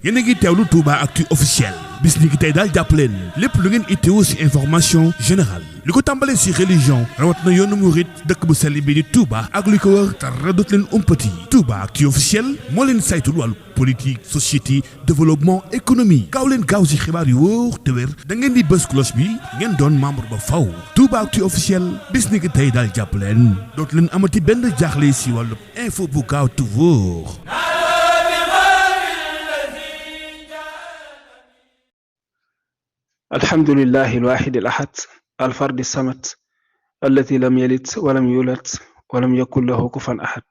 yéen a ngi teewlu Touba Actu officiel bis ni ki tey daal jàpp leen lépp lu ngeen itteewu ci information générale li ko tàmbalee ci religion rawat na yoonu murit dëkk bu sell bi di Touba ak li ko wër dara dootu leen umpati Touba Actu officiel moo leen saytul wàllu politique société développement économie gaaw leen gaaw ci xibaar yu wóor te wér da ngeen di bës cloche bi ngeen doon membre ba faw Touba Actu officiel bis ni ki tey daal jàpp leen dootu leen amati benn jaaxle ci wàllu info bu gaaw te wóor. الحمد لله الواحد الأحد الفرد الصمد الذي لم يلد ولم يولد ولم يكن له كفوا أحد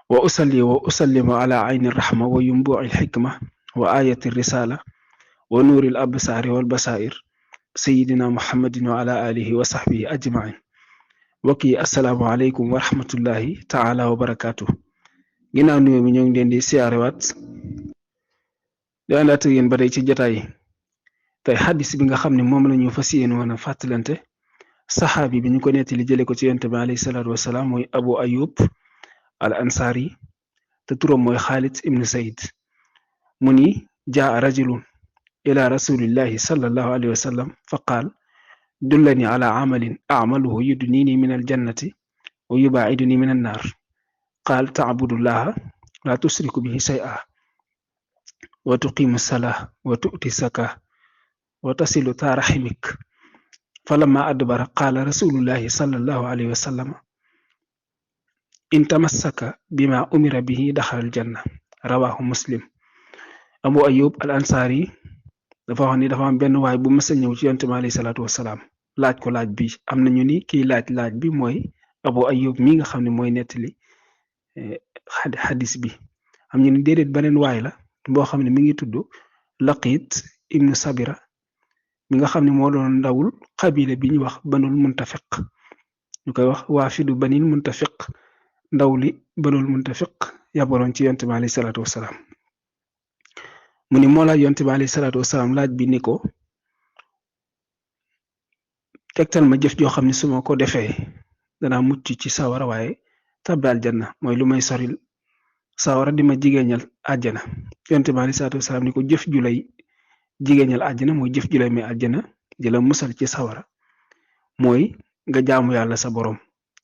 وأصلي وأسلم على عين الرحمة وينبوع الحكمة وآية الرسالة ونور الأبصار والبصائر سيدنا محمد وعلى آله وصحبه أجمعين وكي السلام عليكم ورحمة الله تعالى وبركاته ginnaaw nuyoo mi ñoo ngi leen di siyaarewaat di àndaat ak yéen ba tey ci jotaay tey xadis bi nga xam ne moom la ñu fas yéene woon a fàttalante saxaabi bi ñu ko nettali jële ko ci yonent bi alayhi salaatu wasalaam mooy Abu Ayyub al Ansari te turam mooy Xaalid ibnu Sayd mu ni jaa rajulun ila rasulillahi sallallahu alayhi wa sallam fa qaal dullani ala amalin amaluhu yudnini min aljannati wa yubaiduni min annaar qaal tacbudullaha la tusriku bihi shay'a wa tuqimu salah wa tu'ti saka wa tasilu ta rahimik falamma adbara qaala rasulullahi sallallahu alayhi wa sallam in tamassaka bima umira bihi daxala aljanna rawahu muslim. Abu Ayyub al Ansari dafa wax ni dafa am benn waay bu mës a ñëw ci yonent bi alayhi salaatu wasalaam laaj ko laaj bi am nañu ni kiy laaj bi mooy Abu Ayyub mi nga xam ne mooy nettali xadis bi am ñu ni déedéet beneen waay la boo xam ne mi ngi tudd Laqit ibnu Sabira mi nga xam ne moo doon ndawul xabila bi ñu wax banul muntafiq ñu koy wax waafidu banil muntafiq ndaw li banul muntafiq yabaloon ci yonent bi alayhi salaatu wasalaam mu ni moo laaj yonent bi alayhi salaatu wasalaam laaj bi ni ko tegtal ma jëf joo xam ne su ma ko defee danaa mucc ci sawara waaye tabbi aljanna mooy lu may soril sawara di ma jigéeñal àjjana yonent bi alayhi salaatu wasalaam ni ko jëf ju lay jigéeñal àjjana mooy jëf ju lay may àjjana di la musal ci sawara mooy nga jaamu yàlla sa borom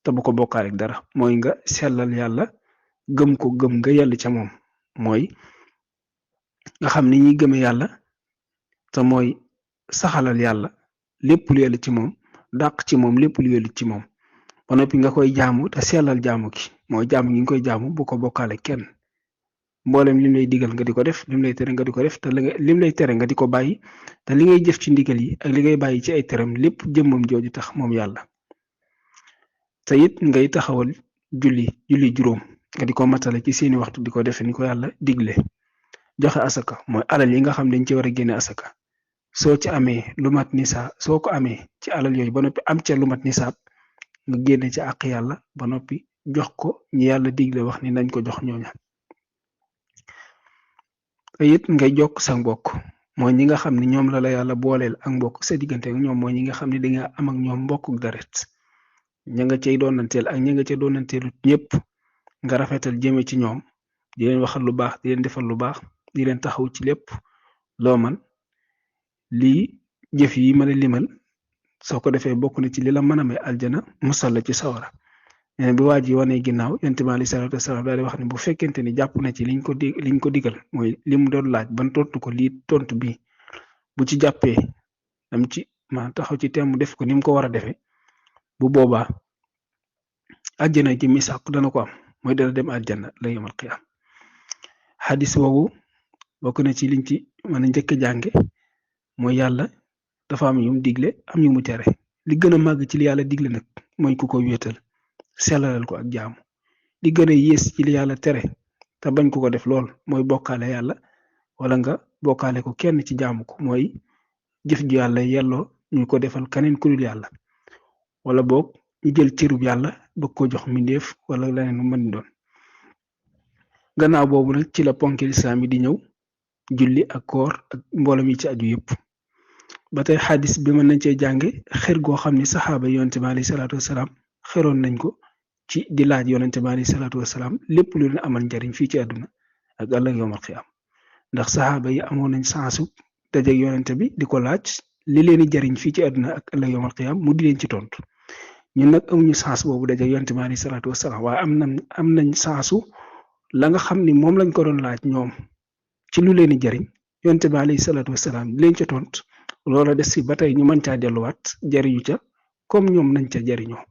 te bu ko bokkaale ak dara mooy nga sellal yàlla gëm ko gëm nga yàlla ca moom mooy nga xam ni ñuy gëme yàlla te mooy saxalal yàlla lépp lu yàlla ci moom dàq ci moom lépp lu yàlla ci moom ba noppi nga koy jaamu te sellal jaamu ki mooy jaamu gi nga koy jaamu bu ko bokkaale kenn mboolem lim lay digal nga di ko def lim lay tere nga di ko def te lim lay tere nga di ko bàyyi te li ngay jëf ci ndigal yi ak li ngay bàyyi ci ay teram lépp jëmmam jooju tax moom yàlla te it ngay taxawal julli juróom nga di ko matale ci seeni waxtu di ko defe ni ko yàlla digle joxe asaka mooy alal yi nga xam dañ ci war a génne asaka soo ci amee lu mat nisaab soo ko amee ci alal yooyu ba noppi am ca lu mat nisaab nga génne ci àq yàlla ba noppi jox ko ñi yàlla digle wax ni nañ ko jox ñooña te it ngay jokk sa mbokk mooy ñi nga xam ne ñoom la yàlla booleel ak mbokk sa diggante ak ñoom mooy ñi nga xam ne danga am ak ñoom mbokk deret ña nga cay doonanteel ak ña nga ca doonanteelut ñëpp nga rafetal jëme ci ñoom di leen waxal lu baax di leen defal lu baax di leen taxaw ci lépp loo man lii jëf yi mën a limal soo ko defee bokk na ci li la mën a may aljana musal la ci sawara nee bi waa ji wane ginnaaw yonent bi alayhi salaatu wasalaam daal di wax ne bu fekkente ni jàpp na ci liñ ko digal mooy li mu doon laaj ban tontu ko lii tontu bi bu ci jàppee dam ci ma taxaw ci temm def ko ni mu ko war a defee bu boobaa àjjana ci misaaq dana ko am mooy dana dem àjjana la yawmal qiyaam xadis boobu bokk na ci liñ ci mën a njëkk a jànge mooy yàlla dafa am yu mu digle am yu mu tere li gën a màgg ci li yàlla digle nag mooy ku ko wéetal sellalal ko ak jaamu li gën a yées ci li yàlla tere te bañ ko def lool mooy bokkaale yàlla wala nga bokkaale ko kenn ci jaamu ko mooy jëf ju yàlla yelloo ñu ko defal keneen ku dul yàlla wala boog ñu jël cërub yàlla bëgg ko jox mbindeef wala leneen lu mën doon gannaaw boobu nag ci la ponki lislaam yi di ñëw julli ak koor ak mboolem yi ci aju yëpp ba tey xadis bi mën nañ cee jànge xër goo xam ni saxaaba yonent bi alayhi salaatu wasalaam xeroon nañ ko ci di laaj yonent bi alayhi salaatu wasalaam lépp lu leen amal njariñ fii ci àdduna ak ëllëg yawmal qiyaam ndax saxaaba yi amoon nañ sansu dajeeg yonente bi di ko laaj li leen di jariñ fii ci àdduna ak ëllëg yawmal qiyaam mu di leen ci tontu ñun nag amuñu sens boobu dajeeg yonente bi alayhi salaatu wasalaam waaye am nañ sansu la nga xam ni moom lañ ko doon laaj ñoom ci lu leen di jariñ yonente bi alayhi salaatu wasalaam di leen ca tontu loola des fi ba tey ñu mën caa delluwaat jariñu ca comme ñoom nañ ca jariñoo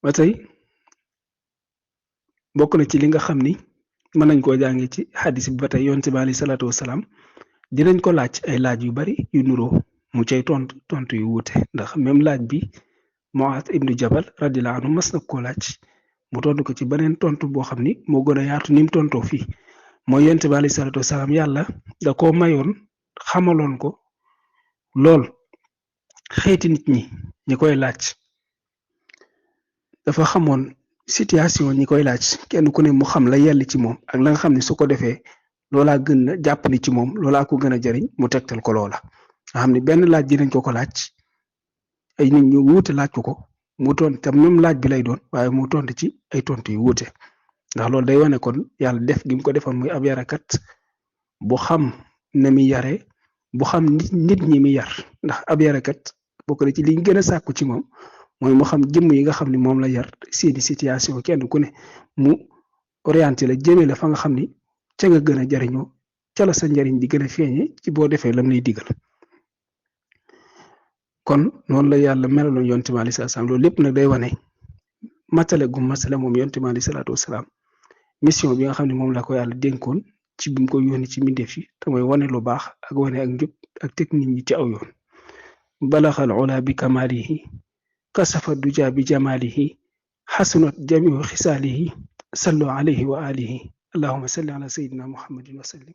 ba tey bokk na ci li nga xam ni mën nañ koo jàngee ci xadis bi ba tey yonente bi alayhi salaatu wasalaam dinañ ko laaj ay laaj yu bari yu nuroo mu cay tontu yu wuute ndax même laaj bi Muaaz ibnu Jabal radiyallahu anhu mas na koo laaj mu tontu ko ci beneen tontu boo xam ni moo gën a yaatu ni mu tontoo fii mooy yonente bi alayhi salaatu wasalaam yàlla da koo mayoon xamaloon ko lool xeeti nit ñi koy laaj dafa xamoon situation ñi koy laaj kenn ku ne mu xam la yell ci moom ak la nga xam ne su ko defee loolaa gën a jàpp ni ci moom loolaa ko gën a jariñ mu tegtal ko loola nga xam ne benn laaj dinañ ko laaj ay nit ñu wuute laaj ko mu tontu tam même laaj bi lay doon waaye mu tontu ci ay tontu yu wuute ndax loolu day wane kon yàlla def gi mu ko defoon muy ab yarakat bu xam na mi yare bu xam nit ñi mi yar ndax ab yarakat bokk na ci liñ gën a sàkku ci moom mooy mu xam jëmm yi nga xam ni moom la yar seeni situation kenn ku ne mu orienté la jëmee la fa nga xam ni ca nga gën a jariñoo ca la sa njariñ di gën a feeñe ci boo defee lam lay digal kon noonu la yàlla melaloon yonent bi alayhi salaam loolu lépp nag day wane matale gu matale moom yonent bi alayhi salaatu wasalaam mission bi nga xam ne moom la ko yàlla dénkoon ci bi mu ko yónni ci mbindeef yi te mooy wane lu baax ak wane ak njub ak teg nit ñi ci aw yoon balaxal ula bi kamalihi kasafa duja bi jamalihi xasunat jamiu xisaalihi sallu alayhi wa alihi allahuma salli ala sayidina muhammadin wa sallim